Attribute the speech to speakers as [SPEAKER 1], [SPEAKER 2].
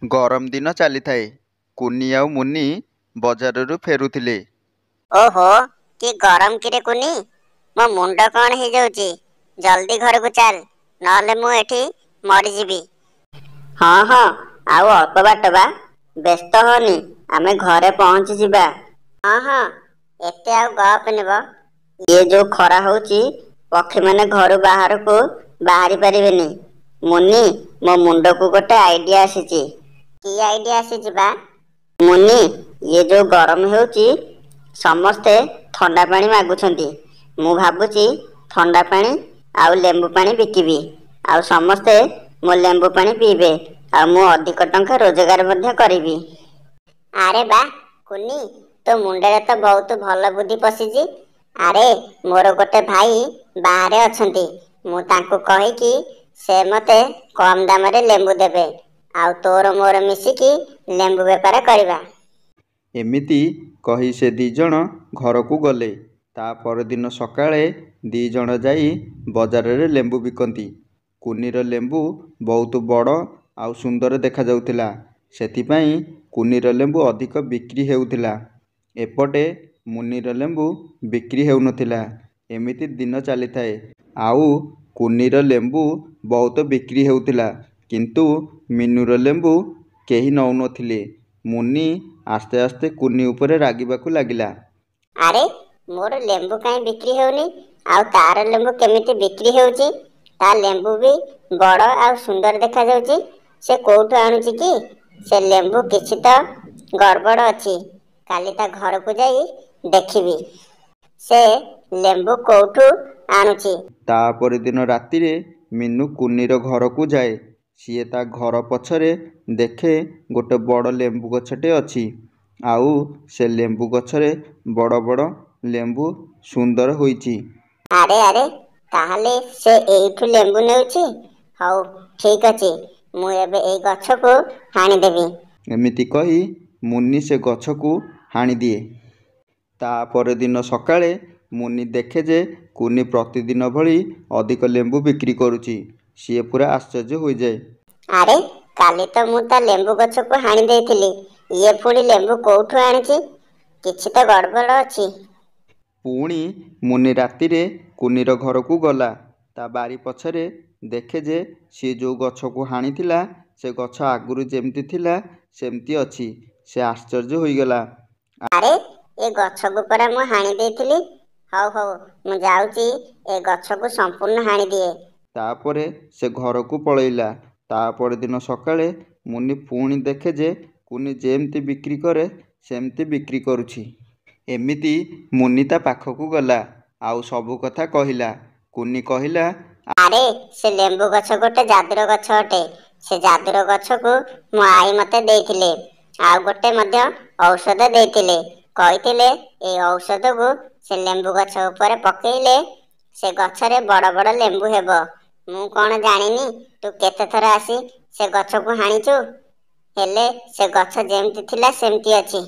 [SPEAKER 1] ଗରମ ଦିନ ଚାଲିଥାଏ। କୁନି ଆଉ ମୁନି ବଜାରରୁ ଫେରୁଥିଲେ।
[SPEAKER 2] ଓହୋ, କି ଗରମ କିରେ କୁନି! ମୋ ମୁଣ୍ଡ କ'ଣ ହେଇଯାଉଛି। ଜଲଦି ଘରକୁ ଚାଲ, ନହେଲେ ମୁଁ ଏଠି ମରିଯିବି। ହଁ ହଁ, ଆଉ ଅଳ୍ପ ବାଟ ବା, ବ୍ୟସ୍ତ ହନି, ଆମେ ଘରେ ପହଞ୍ଚିଯିବା। ହଁ ହଁ, ଏତେ ଆଉ ଗପନି ବ। ଇଏ ଯୋଉ ଖରା ହଉଛି, ପକ୍ଷୀମାନେ ଘରୁ ବାହାରକୁ ବାହାରି ପାରିବେନି। ମୁନି, ମୋ ମୁଣ୍ଡକୁ ଗୋଟେ ଆଇଡିଆ ଆସିଛି। କି ଆଇଡିଆ ଆସିଛି ବା? ମୁନି, ଇଏ ଯୋଉ ଗରମ ହେଉଛି, ସମସ୍ତେ ଥଣ୍ଡା ପାଣି ମାଗୁଛନ୍ତି। ମୁଁ ଭାବୁଛି ଥଣ୍ଡା ପାଣି ଆଉ ଲେମ୍ବୁ ପାଣି ବିକିବି, ଆଉ ସମସ୍ତେ ମୋ ଲେମ୍ବୁ ପାଣି ପିଇବେ, ଆଉ ମୁଁ ଅଧିକ ଟଙ୍କା ରୋଜଗାର ମଧ୍ୟ କରିବି। ଆରେ ବା କୁନି, ତୋ ମୁଣ୍ଡରେ ତ ବହୁତ ଭଲ ବୁଦ୍ଧି ପଶିଛି। ଆରେ, ମୋର ଗୋଟେ ଭାଇ ବାହାରେ ଅଛନ୍ତି, ମୁଁ ତାଙ୍କୁ କହିକି ସେ ମୋତେ କମ୍ ଦାମରେ ଲେମ୍ବୁ ଦେବେ, ଆଉ ତୋର ମୋର ମିଶିକି ଲେମ୍ବୁ ବେପାର କରିବା।
[SPEAKER 1] ଏମିତି କହି ସେ 2 ଜଣ ଘରକୁ ଗଲେ। ତା ପରଦିନ ସକାଳେ 2 ଜଣ ଯାଇ ବଜାରରେ ଲେମ୍ବୁ ବିକନ୍ତି। କୁନିର ଲେମ୍ବୁ ବହୁତ ବଡ଼ ଆଉ ସୁନ୍ଦର ଦେଖାଯାଉଥିଲା। ସେଥିପାଇଁ କୁନିର ଲେମ୍ବୁ ଅଧିକ ବିକ୍ରି ହେଉଥିଲା। ଏପଟେ ମୁନିର ଲେମ୍ବୁ ବିକ୍ରି ହେଉନଥିଲା। ଏମିତି ଦିନ ଚାଲିଥାଏ, ଆଉ କୁନିର ଲେମ୍ବୁ ବହୁତ ବିକ୍ରି ହେଉଥିଲା, କିନ୍ତୁ ମିନୁର ଲେମ୍ବୁ କେହି ନେଉନଥିଲେ। ମୁନି ଆସ୍ତେ ଆସ୍ତେ କୁନି ଉପରେ ରାଗିବାକୁ ଲାଗିଲା।
[SPEAKER 2] ଆରେ, ମୋର ଲେମ୍ବୁ କାହିଁ ବିକ୍ରି ହେଉନି, ଆଉ ତାର ଲେମ୍ବୁ କେମିତି ବିକ୍ରି ହେଉଛି? ତା ଲେମ୍ବୁ ବି ବଡ଼ ଆଉ ସୁନ୍ଦର ଦେଖାଯାଉଛି। ସେ କୋଉଠୁ ଆଣୁଛି କି ସେ ଲେମ୍ବୁ? କିଛି ତ ଗଡ଼ବଡ଼ ଅଛି। କାଲି ତା ଘରକୁ ଯାଇ ଦେଖିବି ସେ ଲେମ୍ବୁ କୋଉଠୁ ଆଣୁଛି।
[SPEAKER 1] ତା ପରଦିନ ରାତିରେ ମିନୁ କୁନିର ଘରକୁ ଯାଏ। ସିଏ ତା ଘର ପଛରେ ଦେଖେ ଗୋଟେ ବଡ଼ ଲେମ୍ବୁ ଗଛଟେ ଅଛି, ଆଉ ସେ ଲେମ୍ବୁ ଗଛରେ ବଡ଼ ବଡ଼ ଲେମ୍ବୁ ସୁନ୍ଦର ହୋଇଛି।
[SPEAKER 2] ଆରେ ଆରେ, ତାହେଲେ ସେ ଏଇଠୁ ଲେମ୍ବୁ ନେଉଛି। ହଉ ଠିକ ଅଛି, ମୁଁ ଏବେ ଏଇ ଗଛକୁ ହାଣିଦେବି।
[SPEAKER 1] ଏମିତି କହି ମୁନି ସେ ଗଛକୁ ହାଣିଦିଏ। ତା ପରଦିନ ସକାଳେ ମୁନି ଦେଖେ ଯେ କୁନି ପ୍ରତିଦିନ ଭଳି ଅଧିକ ଲେମ୍ବୁ ବିକ୍ରି କରୁଛି। ସିଏ ପୁରା ଆଶ୍ଚର୍ଯ୍ୟ ହୋଇଯାଏ।
[SPEAKER 2] ଆରେ, କାଲି ତ ମୁଁ ତା ଲେମ୍ବୁ ଗଛକୁ ହାଣି ଦେଇଥିଲି, ଇଏ ପୁଣି ଲେମ୍ବୁ କୋଉଠୁ ଆଣୁଛି? କିଛି ତ ଗଡ଼ବଡ଼ ଅଛି।
[SPEAKER 1] ପୁଣି ମୁନି ରାତିରେ କୁନିର ଘରକୁ ଗଲା। ତା ବାରି ପଛରେ ଦେଖେ ଯେ ସିଏ ଯୋଉ ଗଛକୁ ହାଣିଥିଲା, ସେ ଗଛ ଆଗରୁ ଯେମିତି ଥିଲା ସେମିତି ଅଛି। ସେ ଆଶ୍ଚର୍ଯ୍ୟ ହୋଇଗଲା।
[SPEAKER 2] ଆରେ, ଏ ଗଛକୁ ପରା ମୁଁ ହାଣି ଦେଇଥିଲି। ହଉ ହଉ, ମୁଁ ଯାଉଛି, ଏ ଗଛକୁ ସମ୍ପୂର୍ଣ୍ଣ ହାଣିଦିଏ।
[SPEAKER 1] ତାପରେ ସେ ଘରକୁ ପଳେଇଲା। ତା ପରଦିନ ସକାଳେ ମୁନି ପୁଣି ଦେଖେ ଯେ କୁନି ଯେମିତି ବିକ୍ରି କରେ ସେମିତି ବିକ୍ରି କରୁଛି। ଏମିତି ମୁନି ତା ପାଖକୁ ଗଲା ଆଉ ସବୁ କଥା କହିଲା। କୁନି କହିଲା,
[SPEAKER 2] ଆରେ, ସେ ଲେମ୍ବୁ ଗଛ ଗୋଟେ ଯାଦୁର ଗଛ ଅଟେ। ସେ ଯାଦୁର ଗଛକୁ ମୋ ଆଈ ମତେ ଦେଇଥିଲେ, ଆଉ ଗୋଟେ ମଧ୍ୟ ଔଷଧ ଦେଇଥିଲେ। କହିଥିଲେ ଏଇ ଔଷଧକୁ ସେ ଲେମ୍ବୁ ଗଛ ଉପରେ ପକେଇଲେ ସେ ଗଛରେ ବଡ଼ ବଡ଼ ଲେମ୍ବୁ ହେବ। ମୁଁ କ'ଣ ଜାଣିନି ତୁ କେତେଥର ଆସି ସେ ଗଛକୁ ହାଣିଛୁ, ହେଲେ ସେ ଗଛ ଯେମିତି ଥିଲା ସେମିତି ଅଛି।